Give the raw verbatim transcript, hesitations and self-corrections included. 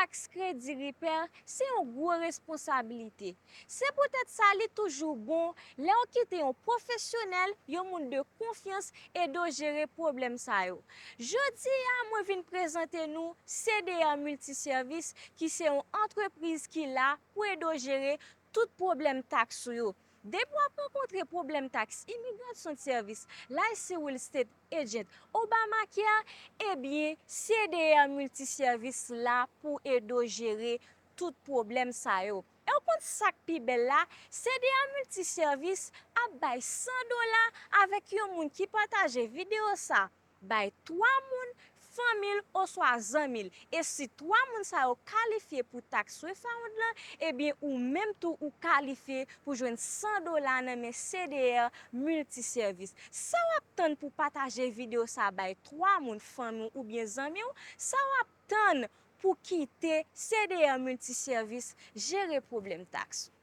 Taks kredi ripè se yon gwo responsabilite. Se poutèt sa li toujou bon lè w kite yon pwofesyonèl, yon moun de konfyans, ede w jere pwoblèm sa yo. Jodi a, mwen vin prezante nou C D R Multiservice, ki se yon antrepriz ki la pou ede w jere tout pwoblèm taks ou yo. Depi w ap rankontre pwoblèm taks, Immigration Service, L I C Real Estate Agent, Obamacare, ebyen, C D R Multiservice la pou ede w jere tout pwoblèm sa yo. E w konn sa k pi bèl la? C D R Multiservice ap bay san dola avèk yon moun ki pataje videyo sa bay twa moun, fanmi l oswa zanmi l. E si twa moun sa yo kalifye pou taks refund lan, ebyen ou menm tou ou kalifye pou jwenn san dola nan men C D R Multiservice. Sa w ap tann pou pataje videyo sa bay twa moun, fanmi w oubyen zanmi w? Sa w ap tann pou kite C D R Multiservice jere pwoblèm taks ou?